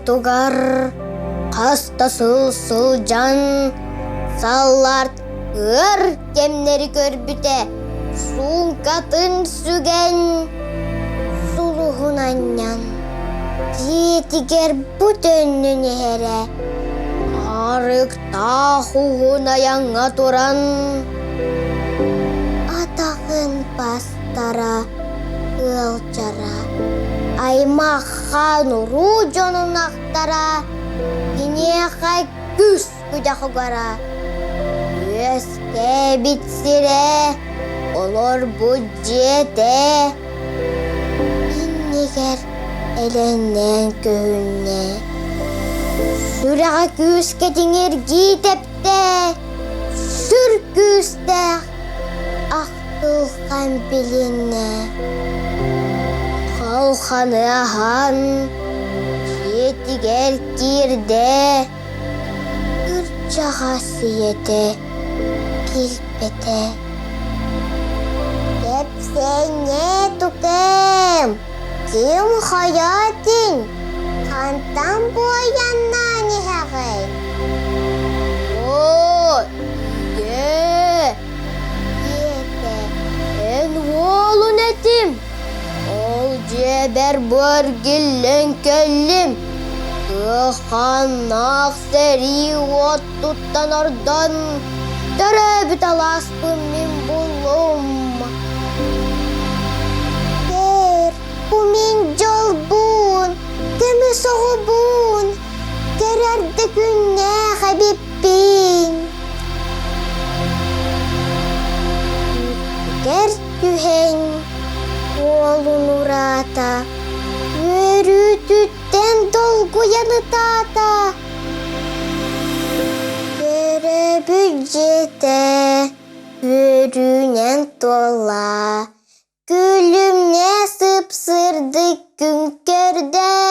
дойдутугар хас да сыл сылдьан саллаат ыар кэмнэри көрбүтэ, суумкатын сүгэн, сулуһун анньан, дьиэтигэр бу төннөн иһэрэ. Арыктаах уһун айаҥҥа туран, атаҕын бастара, ыалдьара, аймах-хаан уруу дьонун ахтара, киниэхэ күүс күдэх угара, үөскээбит сирэ, олорбут дьиэтэ иннигэр элэҥнээн көһүннэ. Сүрэҕэ күүскэ тиҥиргии тэптэ, сүр күүстээх ахтылҕан билиннэ. Халханы аһан, дьиэтигэр киирдэ, Кырдьаҕас ийэтэ килбэтэ. Кэпсээнньэ тукэм, ким хайаатыҥ, хантан буойаннаан иһэҕин? Оо, ийээ, диэтэ, эн уолун этим. Ол дьиэбэр бу эргиллэн кэллим. Кыахханнаах сэрии уот туттан ордон, төрөөбүт алааспын мин буллум. Кээр, бу мин дьолбун, көмүс оҕобун, көрөр да күннээх эбиппин. Кэр түһэн уолун ураата, үөрүүтүттэн долгуйан ытаата. Төрөөбүт дьиэтэ үөрүүнэн туолла, күлүмнэ сып-сырдык күн көрдө.